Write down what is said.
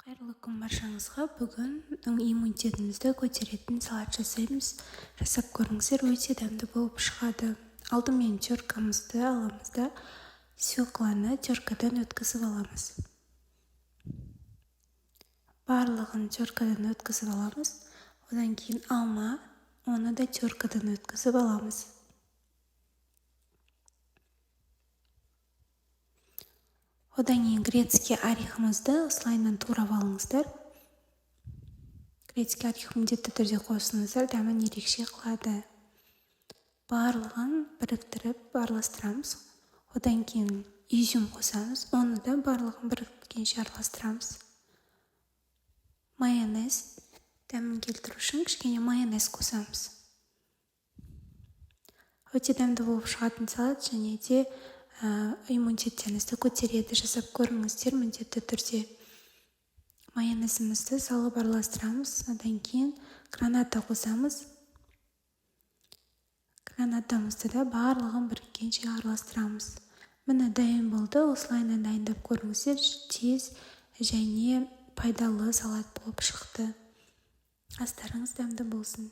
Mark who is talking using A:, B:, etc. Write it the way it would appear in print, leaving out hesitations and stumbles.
A: Қайырлы күн баршаңызға! Бүгін иммунитетіңізді көтеретін салат жасаймыз. Жасап көріңіздер, өте дәмді болып шығады. Алдымен теркамызды аламыз да, свекланы теркадан өткізіп аламыз. Барлығын теркадан өткізіп аламыз. Одан кейін алма, оны да теркадан өткізіп аламыз. Одан кейін грецкий орехымызды осылайынан турап алыңыздар. Грецкий орех міндетті түрде қосыңыздар, дәмін ерекше қылады. Барлығын біріктіріп араластырамыз. Одан кейін изюм қосамыз, оны да барлығын біріккенше араластырамыз. Майонез, дәмін келтіру үшін кішкене майонез қосамыз. Өте дәмді болып шығатын салат және де иммунитеттеріңізді көтереді. Жасап көріңіздер міндетті түрде. Майонезімізді салып араластырамыз. Одан кейін граната қосамыз. Гранатамызды да барлығын біріккенше араластырамыз. Міне, дайын болды. Осылайынан дайындап көріңіздер, тез және пайдалы салат болып шықты. Астарыңыз дәмді болсын!